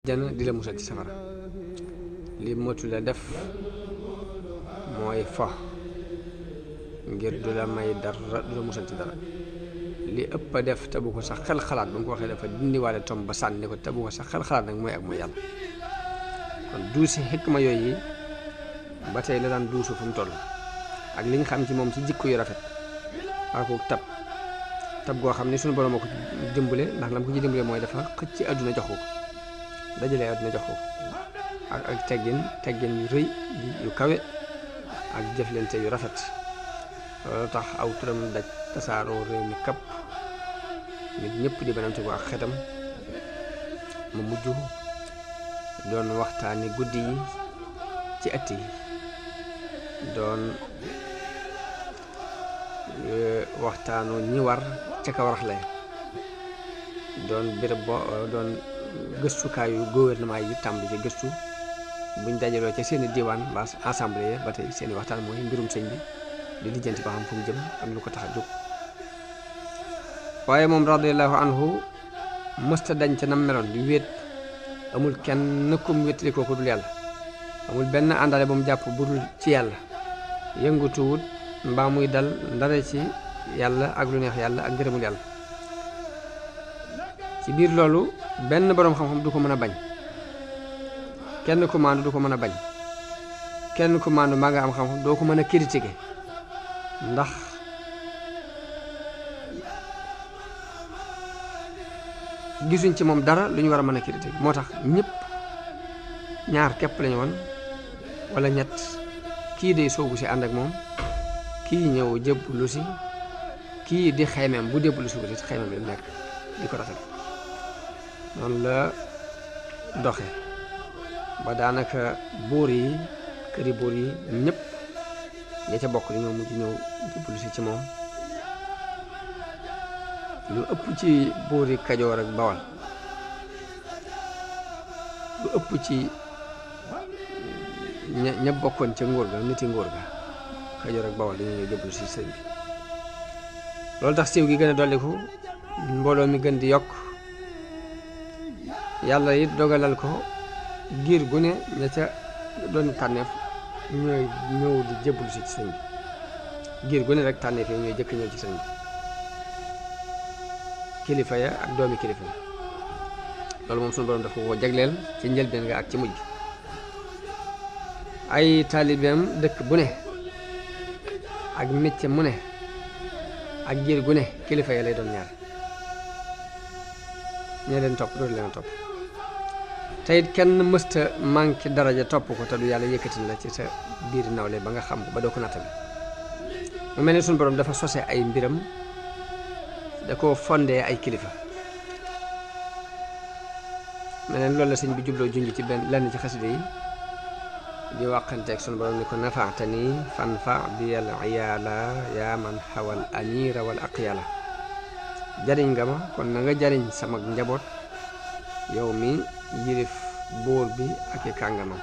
jana di la musal ci safara li motu la def mooy fo ngir du la may dara du la musal ci dara li ëpp a def te bu ko sax xel xalaat ba mu ko waxee dafa dindiwaale tom ba sànni ko te bu ko sax xel xalaat nag mooy ak mooy yàlla kon duusi xikma yooyu ba tey la daan duusu fu mu toll ak li nga xam ci moom ci jikko yu rafet ak tab goo xam ne suñu borom a ko dimbale ndax lam ko ci dimbale mooy dafa xëcc ci àdduna jox ko dajale àdduna jox ko ak teggin yu rëy yu kawe ak jëflante yu rafet loolu tax aw turam daj tasaaroo réew mi kapp nit ñëpp di banamte ko ak xetam mu mujj doon waxtaani guddi yi ci ëtt yi doon waxtaanu ñi war ca ka warax lay doon béréb doon gëstukaayu gouvernement yi tàmbali ci gëstu buñ dajaloo ca seeni diwaan ba assemblée ba tey seeni waxtaan mooy mbirum sëñ bi di lijjanti ba xam fu mu jëm ak lu ko tax a jóg waaye moom radiyallahu anhu mësta dañ ca nam meloon di wéet amul kenn kum wéttali ko dul yàlla amul benn àndale ba mu jàpp bu dul ci yàlla yëngutuwut mbaa muy dal ndare ci yàlla ak lu neex yàlla ak ngërëmul yàlla ci biir loolu benn boroom xam-xam du ko mën a bañ kenn ku maandu du ko mën a bañ kenn ku maandu maa nga am xam-xam doo ko mën a critiquer ndax gisuñ ci moom dara lu ñu war a mën a critiquer moo tax ñëpp ñaar képp lañu woon wala ñett kii day soobu si ànd ak moom kii ñëw jébbalu si kii di xaymeem bu jébbalu si wutit xaymeem li nekk di ko rafet noonu la doxe ba daanaka buur yi këri buur yi ñëpp ña ca bokk dañoo mujj ñëw jébbalu si ci moom lu ëpp ci buur yi Kajoor ak Bawol lu ëpp ci ña bokkoon ca nguur ga niti nguur ga Kajoor ak Bawol dañu ñëw jébbalu si sëñ bi loolu tax siiw gi gën a dolliku mbooloo mi gën di yokk yàlla it dogalal ko giir gu ne ña ca doon tànneef ñooy ñëw di jébbalu si ci sëñ bi giir gu ne rek tànneef yi ñooy jëkk ñëw ci sëñ bi kilifa ya ak doomi kilifa ya loolu moom suñu borom dafa ko jagleel ci njëlbeen nga ak ci mujj ay taalibeem dëkk bu ne ak métier mu ne ak giir gu ne kilifa ya lay doon ñaar ñee leen topp dootu leen topp te it kenn mësta manqué daraja topp ko te du yàlla yëkkatin la ci sa biir nawle ba nga xam ko ba doo ko nattale mu mel ne suñu borom dafa sose ay mbiram da ko fondee ay kilifa mel ne loolu la sëñ bi jubloo junj ci benn lenn ci xasida yi di wàqanteeg suñu borom ni ko nafaatani fanfa biyal iyaala yaa man xawal amira wal aqyala jariñ nga ma kon na nga jariñ sama njaboot yow mi yilif buur bi ak i kàngamam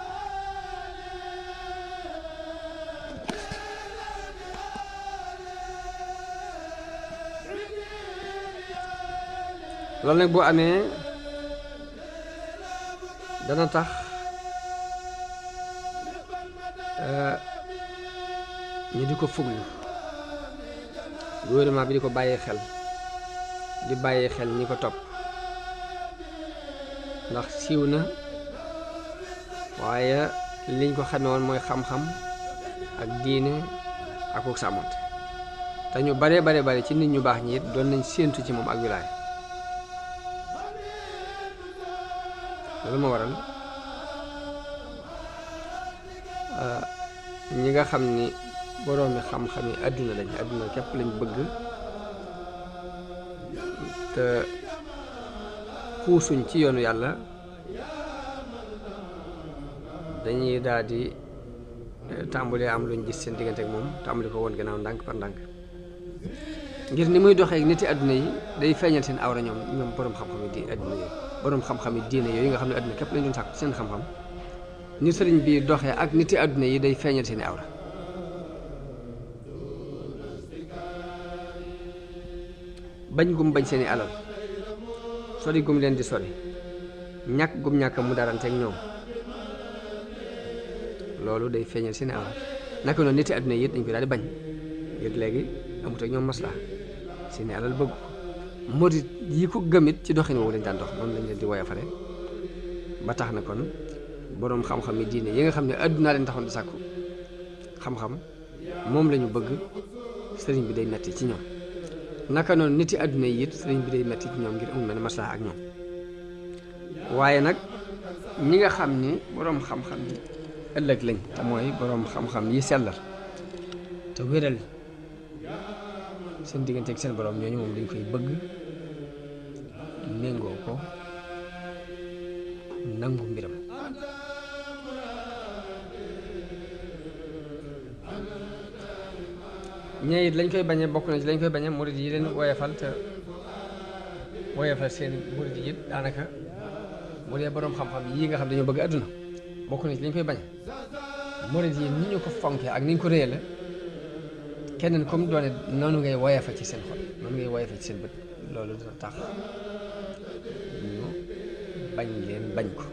loolu nag boo amee dana tax ñu di ko fuglu gouvernement bi di ko bàyyee xel di bàyyee xel ñi ko topp ndax siiw na waaye liñ ko xamee woon mooy xam-xam ak diine ak ko sàmmante te ñu bare ci nit ñu baax ñi it doon nañ séentu ci moom ak wilaay loolu moo waral ñi nga xam ni boroomi xam-xami àdduna lañ àdduna képp lañ bëgg te puusuñ ci yoonu yàlla dañuy daal di tàmbalee am luñ gis seen diggante ak moom tàmbali ko woon gannaaw ndànk par ndànk ngir ni muy doxee ak niti àdduna yi day feeñal seen awra ñoom boroom xam-xami di àdduna yi boroom xam-xami diine yooyu nga xam ne àdduna képp lañ doon sàkk seen xam-xam ni sëriñ bi doxee ak niti àdduna yi day feeñal seen awra bañ gum bañ seeni alal sori gum leen di sori ñàkk gum ñàkk mu daranteeg ñoom loolu day feeñal seen alal naka noonu niti àdduna yi it dañ koy daal di bañ ngir léegi amut ak ñoom maslaa seen alal bëgg ko murit yi ko gëmit ci doxin woowu lañ daan dox noonu lañ leen di woyofale ba tax na kon boroom xam-xam yi diine yi nga xam ne àdduna leen taxoon di sàkku xam-xam moom lañu bëgg sëriñ bi day metti ci ñoom naka noonu nit yi àdduna yi it sëriñ bi day metti ci ñoom ngir amul mel ne maslaa ak ñoom waaye nag ñi nga xam ni boroom xam-xam yi ëllëg lañ te mooy boroom xam-xam yi sellal te wéral seen diggante ak seen boroom ñooñu moom dañ koy bëgg méngoo ko nangu mbiram ñee it lañ koy bañee bokk na ci lañ koy bañee murid yi leen woyofal te woyofal seen murid yi it daanaka bu dee boroom xam-xam yii nga xam dañoo bëgg àdduna bokk na ci lañ koy bañee murid yi ni ñu ko fonkee ak ni ñu ko réyale keneen comme doone noonu ngay woyofal ci seen xol noonu ngay woyofal ci seen bët loolu dina tax ñu bañ leen bañ ko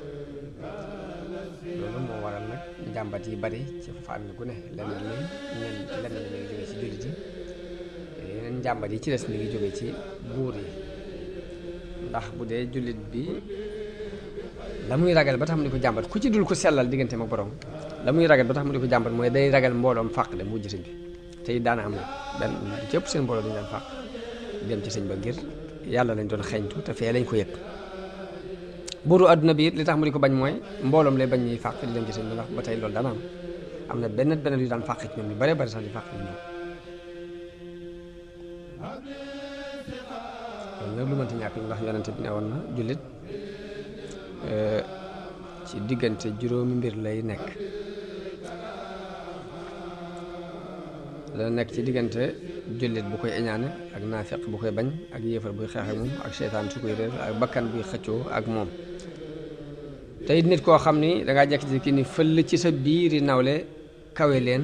loolu moo waral nag njàmbat yi bari ci fànn gu ne lenn li mi ngi jóge ci jullit yi yeneen njàmbat yi ci des mi ngi jóge ci buur yi ndax bu dee jullit bi la muy ragal ba tax mu di ko jàmbat ku ci dul ko sellal diggante ma borom la muy ragal ba tax mu di ko jàmbat mooy day ragal mbooloom fàq dem wujj sëñ bi te it daana am na benn ci ëpp seen mbooloo dañu daan fàq dem ci sëñ ba ngir yàlla lañ doon xeeñtu te fee lañ ko yëg buuru àdduna bi it li tax mu di ko bañ mooy mbooloom lay bañ ñuy fàq di dem ci sëñ bi ndax ba tey loolu daana am na benn yu daan fàq ci ñoom ñu bare bari sax di fàq ci ñoom loolu nag lu mënta ñàkk ndax yonente bi ne woon na jullit ci diggante juróomi mbir lay nekk dana nekk ci diggante jullit bu koy iñaane ak naafeq bu koy bañ ak yéefar buy xeex ak moom ak seytaan su koy réer ak bakkan buy xëccoo ak moom te it nit koo xam ni dangaa jekk-jekki ni fëll ci sa biiri nawle kawe leen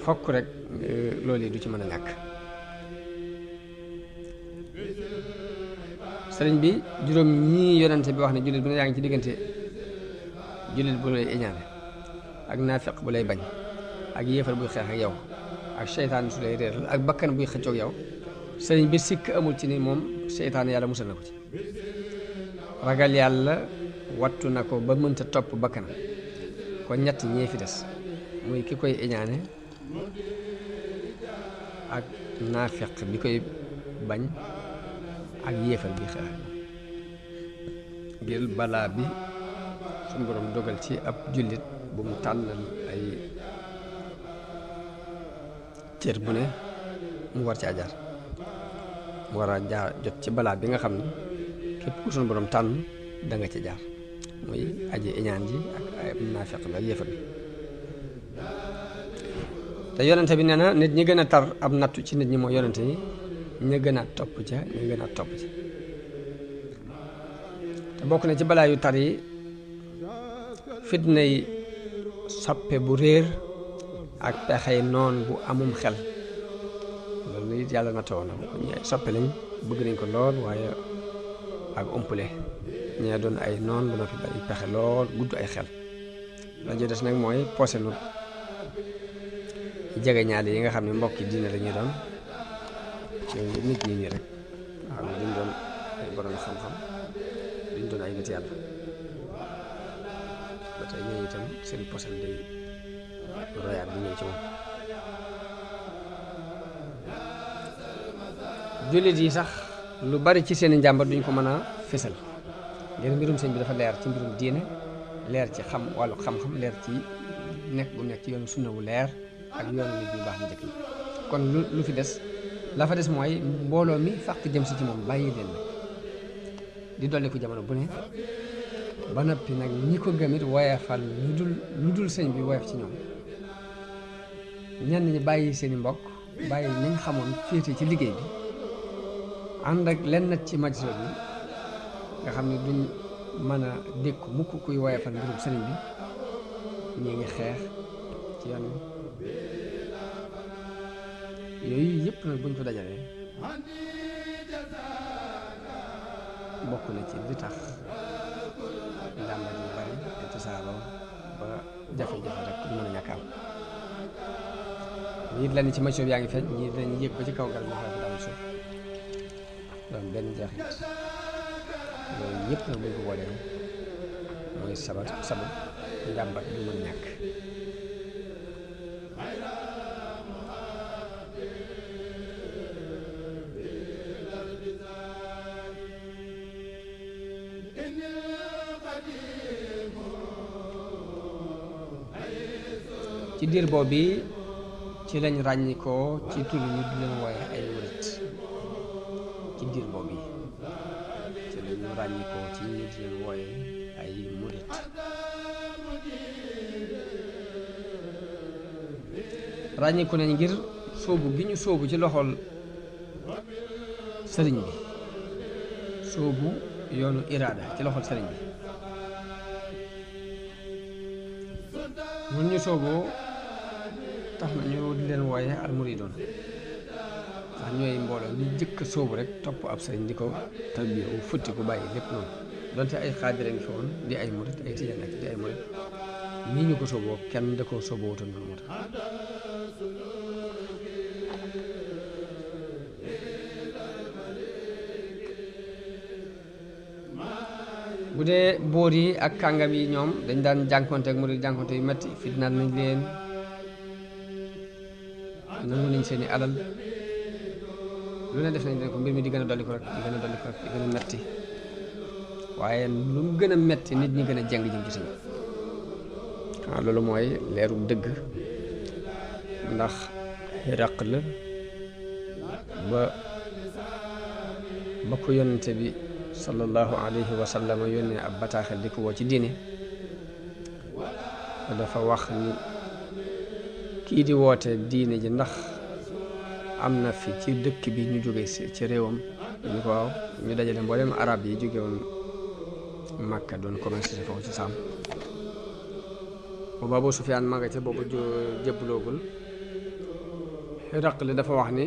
fokk rek loolu yi du ci mën a ñàkk sëriñ bi juróom ñii yonente bi wax ne jullit bu ne yaa ngi ci diggante jullit bu lay iñaane ak naafeq bu lay bañ ak yéefar buy xeex ak yow ak seytaan su lay réeral ak bakkan buy xëccoog yow sëriñ bi sikk amul ci ni moom seytaan yàlla musal na ko ci ragal yàlla wattu na ko ba mënta topp bakkanam kon ñett ñee fi des muy ki koy iñaane ak naafeq bi koy bañ ak yéefal bi xeex ngir balaa bi suñu borom dogal ci ab jullit bu mu tànnal ay cër bu ne mu war ci ajar mu war a jaar jot ci balaa bi nga xam ne képp ku suñu borom tànn da nga ci jaar muy aji iñaan ji ak ay naafeq bi ak yéefal bi te yonente bi nee na nit ñi gën a tar ab nattu ci nit ñi mooy yonente yi ña gën a topp ca ña gën a topp ci te bokk na ci balaa yu tar yi fitna yi soppe bu réer ak pexey noon bu amum xel loolu it yàlla na taw na ñu ay soppe lañ bëgg nañ ko lool waaye ak umpule ñee doon ay noon bu noppi bari pexe lool gudd ay xel la jo des nag mooy posé nu jege ñaale yi nga xam ne mbokki diine la ñuy doon yooyu nit ñi nii rek waaw duñ doon ay borom xam-xam duñ doon ay nit yàlla ba tey ñooñu itam seen posan day royaat bi ñëw ci moom jullit yi sax lu bari ci seen i njàmbat duñ ko mën a fésal ngir mbirum sëñ bi dafa leer ci mbirum diine leer ci xam wàllu xam-xam leer ci nekk bu nekk ci yoonu sunna wu leer ak yoonu nit ñu baax ñu njëkk ñi kon lu fi des la fa des mooy mbooloo mi fàq jëm si ci moom bàyyi leen nag di dolli ko jamono bu ne ba noppi nag ñi ko gëmit woyefal lu dul sëñ bi woyef ci ñoom ñenn ñi bàyyi seeni mbokk bàyyi nañ xamoon féete ci liggéey bi ànd ak lenn ci majso bi nga xam ne duñ mën a dékku mukk kuy woyefal mbirum sëriñ bi ñi ngi xeex ci yoon yooyu yëpp nag buñ ko dajalee bokk na ci li tax njàmbat yu bari te tasaaroo ba jafe-jafe rek du mën a ñàkk am ñii la ni ci machine yaa ngi feeñ ñii dañu yëg ba ci kaw garab ñu xaw daal suuf doon benn jeexit loolu yëpp nag buñ ko boolee mooy sabab njàmbat du mën ñàkk. ci diir boobu ci lañ ràññikoo ci tur ñu di leen wooye ay murit ci diir boobu ci lañu ràññikoo ci ñu di leen wooye ay murit ràññiku nañ ngir sóobu gi ñu sóobu ci loxol sëriñ bi sóobu yoonu iraada ci loxol sëriñ bi mun ñu sooboo tax na ñu di leen wooye almuridoon ndax ñooy mbooloo ñu jëkk sóobu rek topp ab sëriñ di ko tarbiya wu futti ku bàyyi lépp noonu donte ay xaadira ngi fi woon di ay murit ay tijaan ak di ay murit nii ñu ko sóoboo kenn da koo sóoboo wutoon noonu moo tax bu dee boor yi ak kàngam yi ñoom dañ daan jànkonte ak murid jànkonte yu metti fitnaal nañ leen nangu nañ seeni alal lu ne def nañ leen ko mbir mi di gën a dolli ko rek di gën a dolli ko rek di gën a metti waaye lu mu gën a metti nit ñi gën a jeng jëm ci sëñ waaw loolu mooy leeru dëgg ndax raq la ba ko yonente bi sallallahu alayhi wa sallam yónnee ab bataaxel di ko woo ci diine dafa wax ni kii di woote diine ji ndax am na fi ci dëkk bi ñu jóge ci réewam ñu ko waaw ñu dajale mboolem arab yi jóge woon Makka doon commencé foofu ci saam boobu Abu Sufyaan ma nga ca boobu jëbbaloogul Hiraql dafa wax ni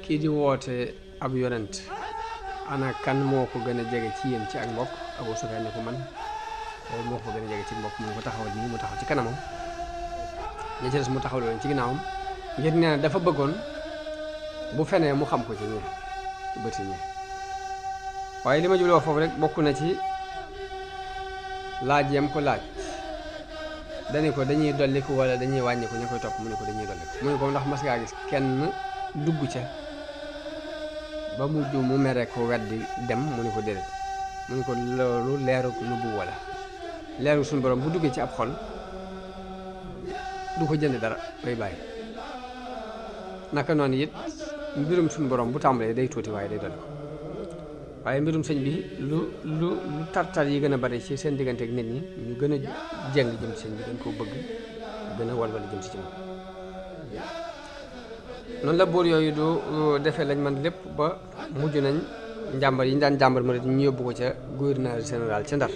kii di woote ab yonent ana kan moo ko gën a jege ci yéen ci ak mbokk Abu Sufyaan ni ko man moo ko gën a jege ci mbokk mu ko taxawal nii mu taxaw ci kanamam ñi ci des mu taxaw leen ci ginnaawam ngir nee na dafa bëggoon bu fenee mu xam ko ci ñi ci bëti ñi waaye li ma jubloo foofu rek bokk na ci laaj yam ko laaj dañu ko dañuy dolli ko wala dañuy wàññi ko ñu koy topp mu ne ko dañuy dolli ko mu ne ko ndax mas ngaa gis kenn dugg ca ba mujj mu mere ko weddi dem mu ne ko déedéet mu ne ko loolu leeru nubbu wala leeru suñu borom bu duggee ci ab xol du ko jënd dara bay bàyyi naka noonu it mbirum suñu borom bu tàmbalee day tuuti waaye day dolli ko waaye mbirum sëñ bi lu tartar yi gën a bari ci seen diggante ak nit ñi ñu gën a jeng jëm ci sëñ bi dañ koo bëgg gën a walwala jëm ci moom noonu la buur yooyu du defee lañ man lépp ba mujj nañ njàmbar yi ñu daan jàmbar ma ñu yóbbu ko ca gouverneur général ca Ndar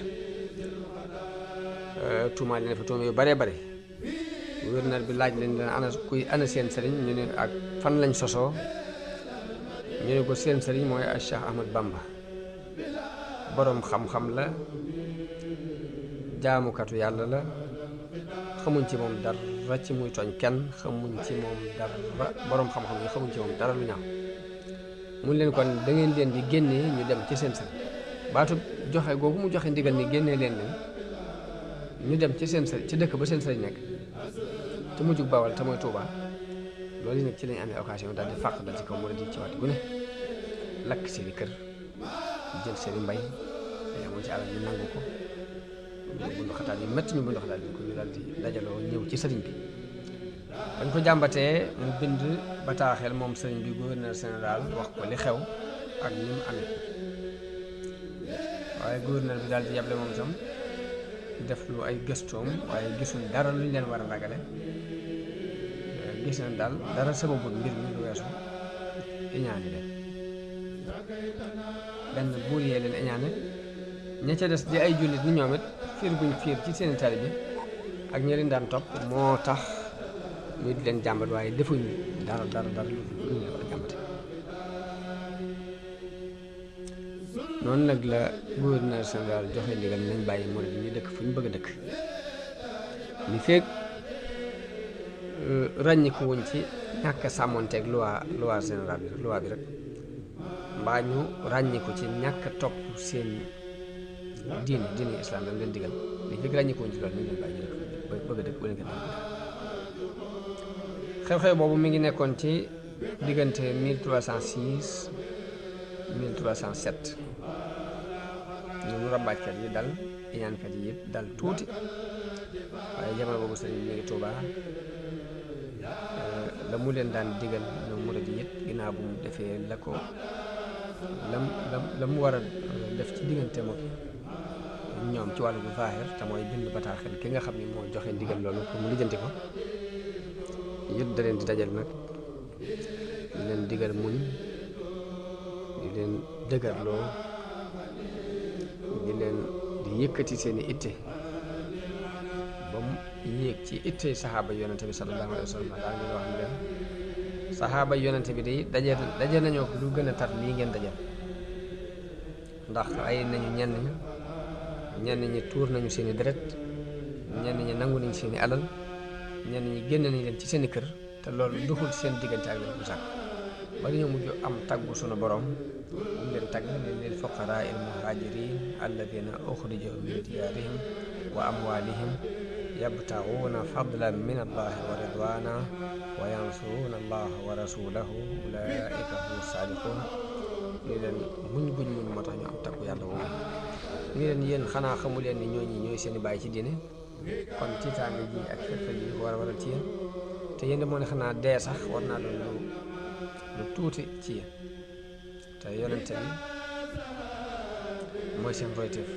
tuumaal leen fa tuuma yu baree bare gouverneur bi laaj leen ana seen sëriñ ñu ne ak fan lañ sosoo ñu ne ko seen sëriñ mooy a Cheikh Ahmad Bamba boroom xam-xam la jaamukatu yàlla la xamuñ ci moom dara ci muy tooñ kenn xamuñ ci moom dara boroom xam-xam yi xamuñ ci moom dara lu ñaaw mun leen kon da ngeen leen di génnee ñu dem ci seen sëriñ baatu joxe googu mu joxe ndigal ni génnee leen ñu dem ci seen sëriñ ci dëkk ba seen sëriñ nekk te mujjug Bawal te mooy Touba loolu nag ci lañ amee occasion daal di fàq dal ci kaw murid yi ci waat gu ne lakk seeni kër jël seeni mbay day amoon ci alal ñu nangu ko bundu xataal yi métti ñu bundu xataal yi ko ñu daal di dajaloo ñëw ci sëriñ bi bañ ko jàmbatee mu bind bataaxel moom sëriñ bi gouverneur général wax ko li xew ak ni mu amee waaye gouverneur bi daal di yable moom itam def lu ay gëstoom waaye gisul dara luñ leen war a ragale gis nañ daal dara sababul mbir mi lu weesu iñaane leen benn buur yee leen iñaane ña ca des di ay jullit ni ñoom it fiir guñ fiir ci seen taalibe bi ak ñi leen daan topp moo tax ñu di leen jàmbat waaye defuñ dara lu ñu war a jàmbate noonu nag la gouverneur général joxe ndigal nañ bàyyi murid ñu dëkk fu ñu bëgg a dëkk li fekk ràññiku wuñ ci ñàkk a sàmmonteeg loi général bi loi bi rek mbaa ñu ràññiku ci ñàkk a topp seen diine islam dam leen digal li fekk ràññiku wuñ ci loolu nañ leen bàyyi ñu dëkk bëgg a dëkk bu leen ko dëkk xew-xew boobu mi ngi nekkoon ci diggante 1306 1307 ñoom rambaajkat yi dal iñaankat yi it dal tuuti waaye jamono boobu sëriñ bi mi ngi Tuubaa la mu leen daan digal ñoom murid yi it ginnaaw bu mu defee la ko la mu war a def ci diggante moom ñoom ci wàllu bu zaahir te mooy bind bataaxel ki nga xam ni moo joxe ndigal loolu pour mu lijjanti ko it da leen di dajal nag di leen digal muñ di leen dëgërloo di leen di yëkkati seeni itte ba mu yéeg ci itte saxaaba yonente bi sallallahu alayhi wa sallam daa ngi wax ni leen saxaaba yonente bi day daje nañoo lu gën a tar lii ngeen dajal ndax ay nañu ñenn ñi tuur nañu seeni deret ñenn ñi nangu nañu seeni alal ñenn ñi génn nañu leen ci seeni kër te loolu duxul seen diggante ak leen bu sax ba dañoo mujj am taggu sunu borom mu leen tagg lil fuqaraa il muhajirin alladina uxrijuu min diyaarihim wa amwalihim yabtaxuuna fadlan min allahi wa ridwana wa yansuruuna allaha wa rasulahu ulaika humu saadiqun ni leen muñ moo tax ñu am taggu yàlla woowu ni leen yéen xanaa xamu leen ni ñooy seeni bàyyi ci diine kon tiitaange ji ak xel yi war a waral ci yéen te yéen de moo ne xanaa dee sax war naa doon lu tuuti ci yéen te yonente bi mooy seen royteef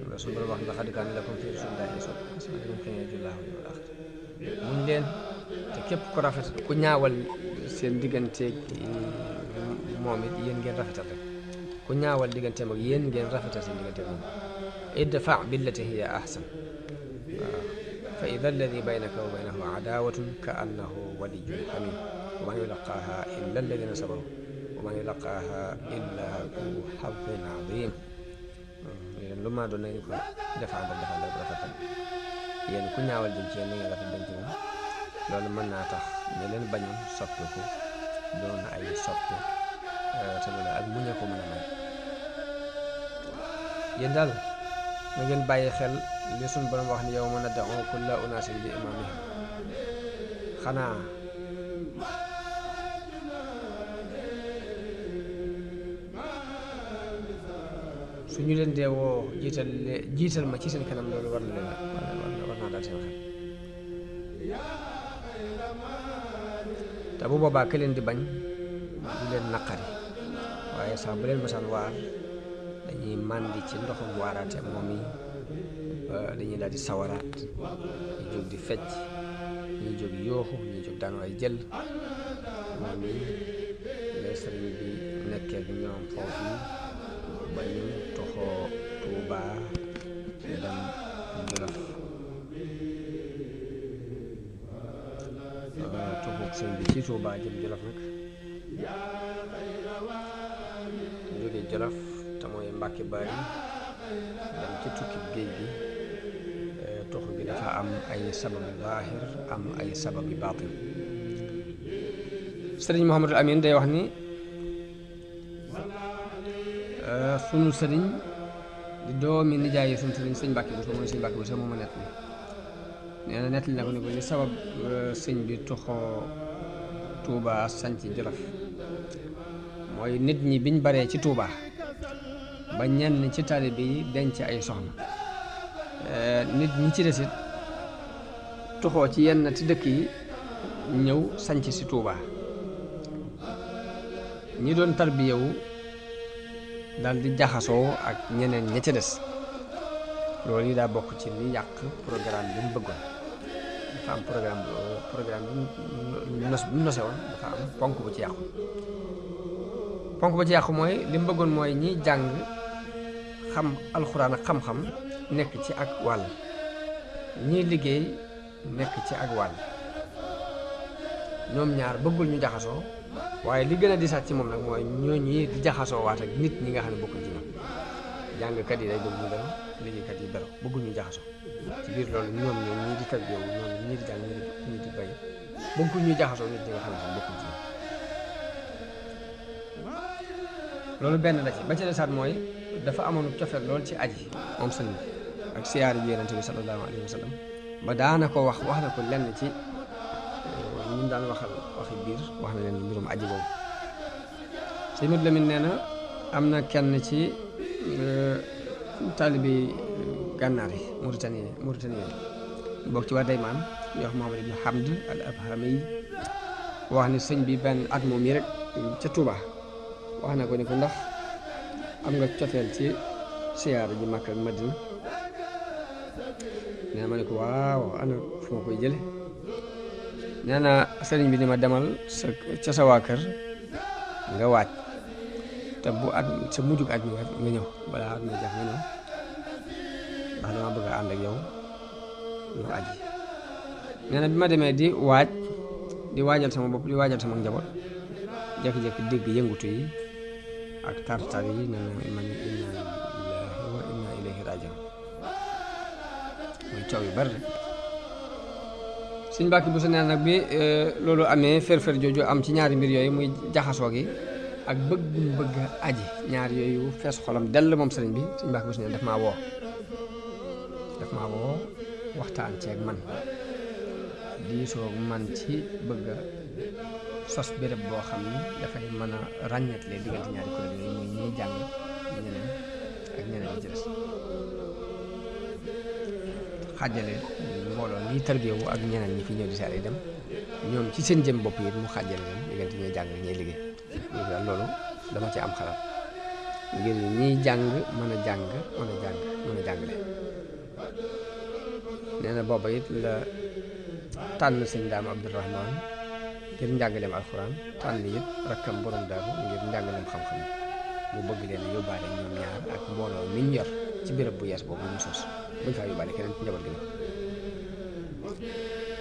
la suñu borom wax laqad kaana lakum fii rasuulillaahi uswatun hasanatun liman kaana yarjuu llaaha wal yawmal aaxir muñ leen te képp ku rafet ku ñaawal seen digganteeg moom it yéen ngeen rafetal rek ku ñaawal digganteem ak yéen ngeen rafetal seen digganteeg moom idfa' billatii hiya ahsan waaw fa ida alladi baynaka wa baynahu adaawatun ka annahu waliyyun hamiim wa maa yulaqaahaa illa alladina sabaru wa maa yulaqaahaa illa du hazzin aziim lu ma doon nañu ko defandal bu rafetal yéen ku ñaawal jëm ci yéen na ngeen rafet dem ci moom loolu mën naa tax ñu leen bañoon soppiku doon ay soppi te loolu ak muñ a ko mën a may yéen daal na ngeen bàyyi xel li suñu borom wax ni yawma nad'u kulla unaasin bi imaamihim xanaa su ñu leen dee woo jiital ma ci seen kanam loolu war naa daal seen xel te bu boobaa ka leen di bañ du leen naqari waaye sax bu leen masaan waar dañuy màndi ci ndoxum waaraate moom yi dañuy daal di sawaraat ñu jóg di fecc ñuy jóg yooxu ñuy jóg daanu ay jël moom yi les sëriñ bi nekkee ak ñoom foofu ba ñu toxoo Tuuba dem Jolof toxoog sëriñ bi ci Tuuba jëm Jolof nag jógee Jolof te mooy Mbàkke Bari dem ci tukki géej gi toxu gi dafa am ay sababi zaahir am ay sababi baatin sëriñ Mouhamadul Amin day wax ni sunu sëriñ di doomi nijaay sunu sëriñ sëñ Mbàkke Buso mooy sëñ Mbàkke Buso moom a nettali nee na nettali na ko ni ko li sabab sëñ bi toxoo Tuuba sanc Jolof mooy nit ñi biñ baree ci Tuuba ba ñenn ci taalibe yi denc ay soxna nit ñi ci desit toxoo ci yenn ci dëkk yi ñëw sanc si Tuuba ñi doon tarbiyewu daal di jaxasoo ak ñeneen ña ca des loolu yi daa bokk ci li yàq programme bi mu bëggoon dafa am programme bi mu nose woon dafa am ponk bu ci yàqu mooy li mu bëggoon mooy ñi jàng xam alxuraan ak xam-xam nekk ci ak wàll ñiy liggéey nekk ci ak wàll ñoom ñaar bëggul ñu jaxasoo waaye li gën a disaat ci moom nag mooy ñooñu di jaxasoo waat ak nit ñi nga xam ne bokkuñ ci ñoom jàngkat yi day bëgg ñu beru liggéeykat yi beru bëgguñu jaxasoo ci biir loolu ñoom ñii di tag yow ñoom ñii di jàng ñii di bay bëgguñu jaxasoo nit ñi nga xam ne bokkuñ ci ñoom loolu benn la ci ba ci desaat mooy dafa amoon cofeel lool ci aji moom sëñ bi ak siyaari ji Yonent bi sallallahu alayhi wa sallam ba daana ko wax na ko lenn ci ñu daan waxal waxi biir wax na leen mbirum aji boobu sëñ Modou Lamine nee na am na kenn ci taalibi gànnaar yi Mauritanie yi bokk ci waa Daymaan ñu wax Muhammad ibn Hamd al Abhami yi wax ni sëñ bi benn at moom yi rek ca Touba wax na ko ni ko ndax am nga cofeel ci siyaara ji Makka ak Madina nee na ma ne ko waaw ana fu ma koy jële nee na sëriñ bi ni ma demal ca sa waa kër nga waaj te bu at sa mujjug at mi nga ñëw balaa at mi jax nga ñëw ndax dama bëgg a ànd ak yow ñu aji nee na bi ma demee di waajal sama bopp di waajal sama njaboot jékki-jékki dégg yëngutu yi ak tartar yi nee na man inna lillahi wa inna ilayhi rajiun muy coow yu bari rek Sëñ Mbàkke Buso nee nag bi loolu amee fër-fër jooju am ci ñaari mbir yooyu muy jaxasoo gi ak bëgg aji ñaar yooyu fees xolam dell moom sëriñ bi Sëñ Mbàkke Buso nee daf maa woo waxtaan ceeg man diisoo man ci bëgg sos béréb boo xam ni dafay mën a ràññatle diggante ñaari kuréel yooyu muy ñiy jàng ñeneen ak ñeneen ñi ci des xàjjale mbooloo ñiy tarbiyewu ak ñeneen ñi fi ñëw di saar yi dem ñoom ci seen jëm bopp yi mu xàjjale leen diggante ñuy jàng ñuy liggéey daal loolu dama ci am xalaat ngir ñiy jàng mën a jàngale nee na booba it la tànn sëñ Daam Abdourahman ngir njàngaleem alxuraan tànn it rakkam borom daaru ngir njàngaleem xam-xam mu bëgg leen a yóbbaale ñoom ñaar ak mbooloo miñ yor ci béréb bu yees boobu mu sos buñ faa yóbbaale keneen ci njaboot gi nag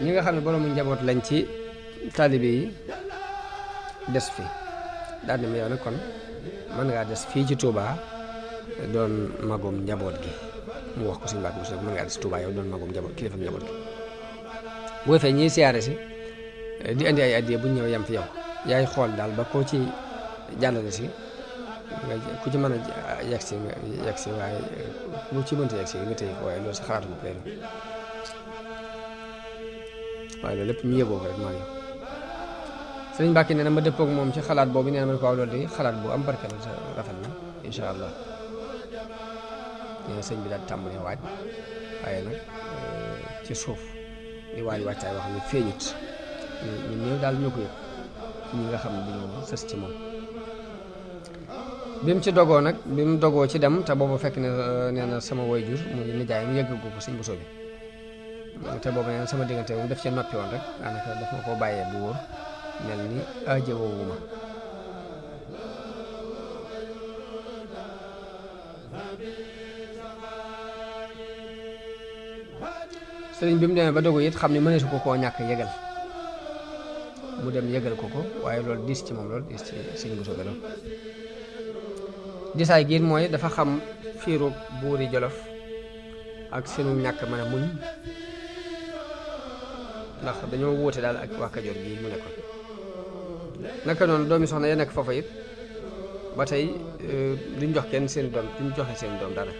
ñi nga xam ne boroomu njaboot lañ ci taalibe yi des fi daal di ma yow nag kon mën ngaa des fii ci Touba doon magum njaboot gi mu wax ko Sëñ Mbàkke Buso mën ngaa des Touba yow doon magum njaboot kilifa njaboot gi bu ko fee ñiy siyaare si di andi ay addiya bu ñëw yem fi yow yaay xool daal ba koo ci jàllale si ku ci mën a yegg si waaye ku ci mënta yegg si nga tëye ko waaye loolu sa xalaatu bopp lay doon waaye loolu lépp ñu yëgoo ko rek maa ngi Sëriñ Mbàkke nee na ma dëppoog moom ci xalaat boobu nee na ma ne ko waaw loolu di xalaat bu am barke la rafet na incha allah nee na sëñ bi daal tàmbalee waaj waaye nag ci suuf di waaj wàccaay wax ne feeñut ñu néew daal ñoo ko yëg ñi nga xam ne dañoo sës ci moom bi mu ci dogoo nag bi mu dogoo ci dem te boobu fekk ne nee na sama waajur muy nijaay mu yëggagu ko Sëñ Buso bi te boobu nee na sama diggante moom daf ci noppi woon rek daanaka daf ma koo bàyyee bu wóor mel ni aajowoo ma sëriñ bi mu demee ba dogu it xam ne mëneesu ko koo ñàkk yëgal mu dem yëgal ko waaye loolu diis ci moom loolu diis ci Sëñ Buso bi loolu disaay gi mooy dafa xam fiiru buuri Jolof ak seenu ñàkk mën a muñ ndax dañoo wóote daal ak waa Kajoor gi mu nekkoon naka noonu doomi soxna ya nekk foofa it ba tey duñ jox kenn seen doom duñ joxe seen doom dara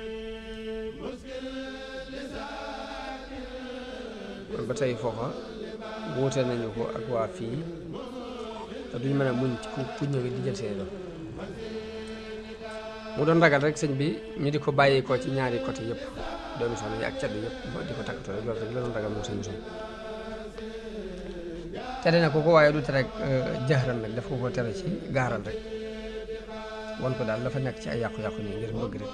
kon ba tey foofa wóote nañu ko ak waa fii te duñ mën a muñ ci ku ñëw di jël seen doom mu doon ragal rek sëñ bi ñu di ko bàyyi ko ci ñaari côté yëpp doomi soxna yi ak cat bi yëpp di ko takkatoo rek loolu rek la doon ragal moom sëñ Buso tere na ko waaye du tere jaxran nag daf ko tere ci gaaral rek won ko daal dafa nekk ci ay yàqu-yàqu nii ngir bëgg rek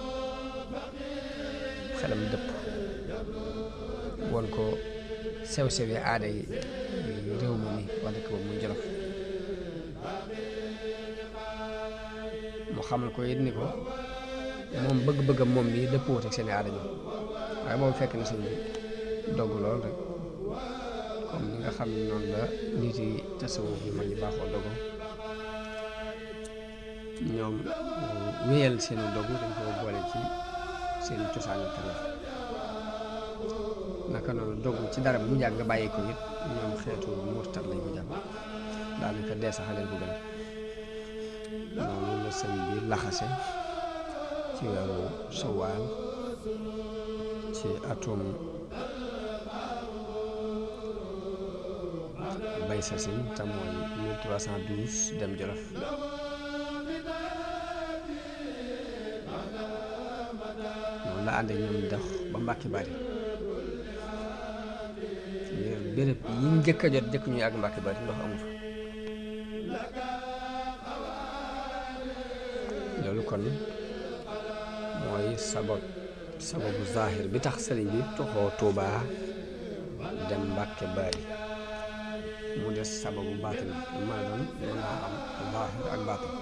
xelam dëpp won ko sew-sewi aada yi réew mi nii wala ko muy Jolof mu xamal ko it ni ko moom bëgg-bëggam moom mi dëppoo ak seen aada ñoom waaye boobu fekk na sëñ bi dogg lool rek comme ni nga xam ne noonu la nit yi tasawuf yi mag ñi baaxoo dogo ñoom wéyal seenu dogu dañ ko boole ci seen cosaanu tariix naka noonu dogu ci dara bu njàng nga bàyyi ko it ñoom xeetu murtad lañ ko jàpp daanaka dee sax leen ko gën noonu la sëñ bi laxase ci weeru Sawaal ci atum bay sasin te mooy 1312 dem Jolof noonu la ànd ak ñoom dox ba Mbàkke Bari béréb yi njëkk a jot jëkk ñuy àgg Mbàkke Bari ndox amu fa loolu kon mooy sababu zahir bi tax sëriñ bi toxoo Tuubaa dem Mbàkke Bari mu des sababu baatin bi mën a doon mën naa am zahir ak baatin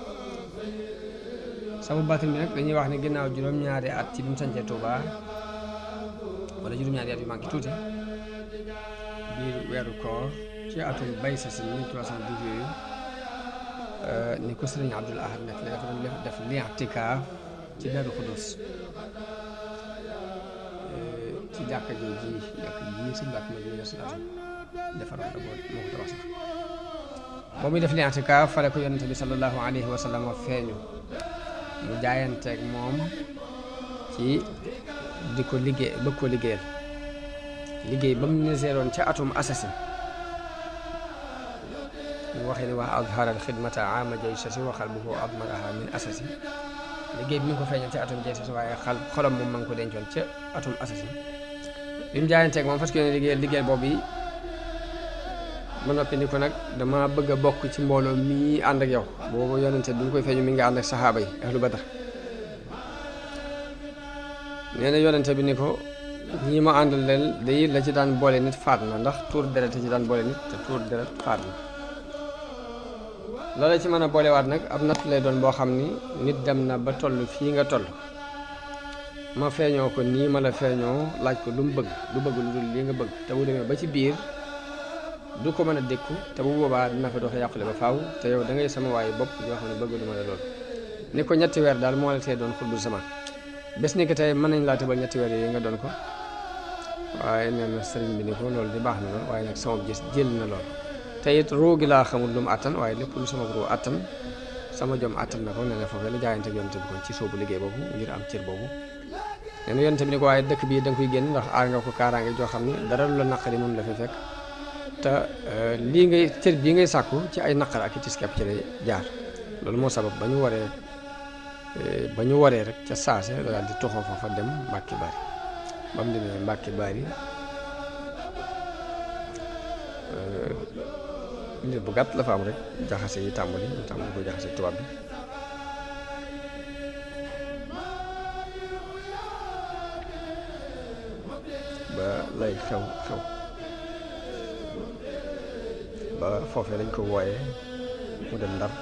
sababu baatin bi nag dañuy wax ne ginnaaw juróom-ñaari at ci bi mu sañcee Tuubaa wala juróom-ñaari at yu manqué tuuti biir weeru koor ci atum bay sa si 1312 yooyu ni ko sëriñ Abdul Ahad nekk la dafa doon def li'tikaaf ci Daaru Xudoos ci jàkka jooju sëñ Mbàkke Madina defaroon la moo ko tabax sax boo muy def li'tikaaf fale ko yonente bi sallallahu alayhi wa sallam feeñu mu jaayanteeg moom ci di ko liggéey bëgg ko liggéey ba mu niseeroon ca atum assassin mu waxee ni wax azharal xidmata ama jay sasi waxal bu ko admaraha min assassin liggéey bi mu ko feeñal ca atum jay sasi waaye xolam moom ma ngi ko dencoon ca atum assassin bi mu jaayanteeg moom parce que liggéey boobu yi ba noppi ni ko nag dama bëgg a bokk ci mbooloo mii ànd ak yow boobu yonente bi mu koy feeñu mi nga ànd ak saxaaba yi ahlu badar nee na yonente bi ni ko ñii ma àndal leen day la ci daan boole nit faat na ndax tuur deret ci daan boole nit te tuur deret faat na loola ci mën a boolewaat nag ab natt lay doon boo xam ni nit dem na ba toll fii nga toll ma feeñoo ko nii ma la feeñoo laaj ko lu mu bëgg lu dul lii nga bëgg te bu demee ba ci biir du ko mën a dékku te bu boobaa dina fa doxe yàqule ba faaw te yow da ngay sama waaye bopp yoo xam ne bëgg lu ma la lool ni ko ñetti weer daal moo la tee doon xutbul sama bés ni ko tey mën nañ laa tëbal ñetti weer yooyu nga doon ko waaye nee na sëriñ bi ni ko loolu di baax na lool waaye nag sama gis jël na lool te it ruu gi laa xamul lu mu attan waaye lépp lu sama ruu attan sama jom attan na ko nee na foofee la jaayante ak yonte bi kon ci soobu liggéey boobu ngir am cër boobu nee na yonte bi ni ko waaye dëkk bii da nga koy génn ndax aar nga ko kaaraange joo xam ni dara lu la naqari moom la fi fekk te lii ngay cër bii ngay sàkku ci ay naqar ak i tiskep ci lay jaar loolu moo sabab ba ñu waree rek ca saase la daal di toxoo foofa dem Mbàkke Bari ba mu demee Mbàkke Bari nit bu gàtt la fa am rek jaxase yi tàmbali ko jaxase tubaab bi ba lay xew ba foofee lañ ko wooyee mu dem Ndar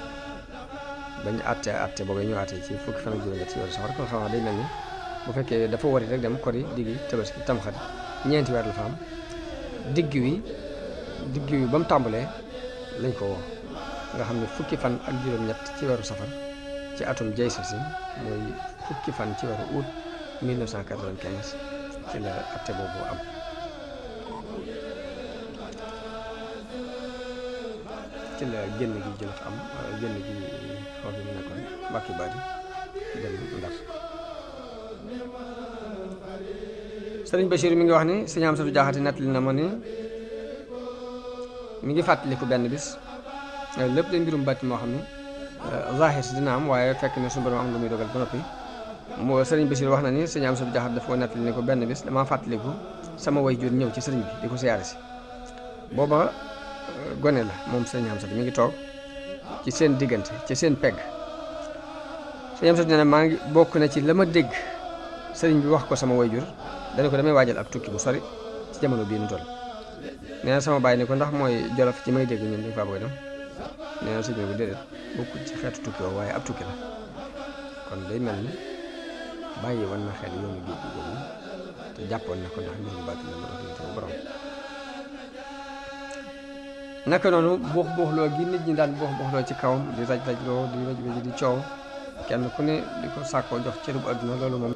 bañ àtte boobu ñu àtte ci fukki fan ak juróom ci weeru safar kon xam naa day mel ni bu fekkee dafa wari rek dem kori diggi tabaski tamxarit ñeenti weer la fa am digg wi ba mu tàmbalee lañ ko woo nga xam ne fukki fan ak juróom-ñett ci weeru safar ci atum jay sasi mooy fukki fan ci weeru août 1995 ci la àtte boobu am ci la génn gi Jolof am génn gi foofu mu nekkoon Mbàkke Bari dem Ndar sëriñ Bachir mi ngi wax ni sëñ Amsatu Jaxate nettali na ma ni mi ngi fàttaliku benn bis lépp day mbirum bàtti moo xam ni zahir si dina am waaye fekk ne suñu borom am lu muy dogal ba noppi moo sëriñ Bachir wax na ni sëñ Amsatu Jaxate dafa ko nettali ni ko benn bis damaa fàttaliku sama way jur ñëw ci sëriñ bi di ko siyaare si booba gone la moom sëñ Amsatu mi ngi toog ci seen diggante ci seen pegg sëñ Amsatu nee na maa ngi bokk na ci la ma dégg sëriñ bi wax ko sama wayjur dana ko damay waajal ab tukki bu sori ci jamono bii nu toll nee na sama baay ni ko ndax mooy Jolof ci may dégg ñun dañ faa bëgg dem nee na sëñ bi déedéet bokkul ci xeetu tukki woo waaye ab tukki la kon day mel ni bàyyi woon na xel yoonu géej gi boobu te jàppoon na ko ndax mbirum bàtt la ma dox ñu sama borom naka noonu buux buuxloo gi nit ñi daan buux buuxloo ci kawam di raj rajloo di raj raj di coow kenn ku ne di ko sàkkoo jox cërub àdduna loolu moom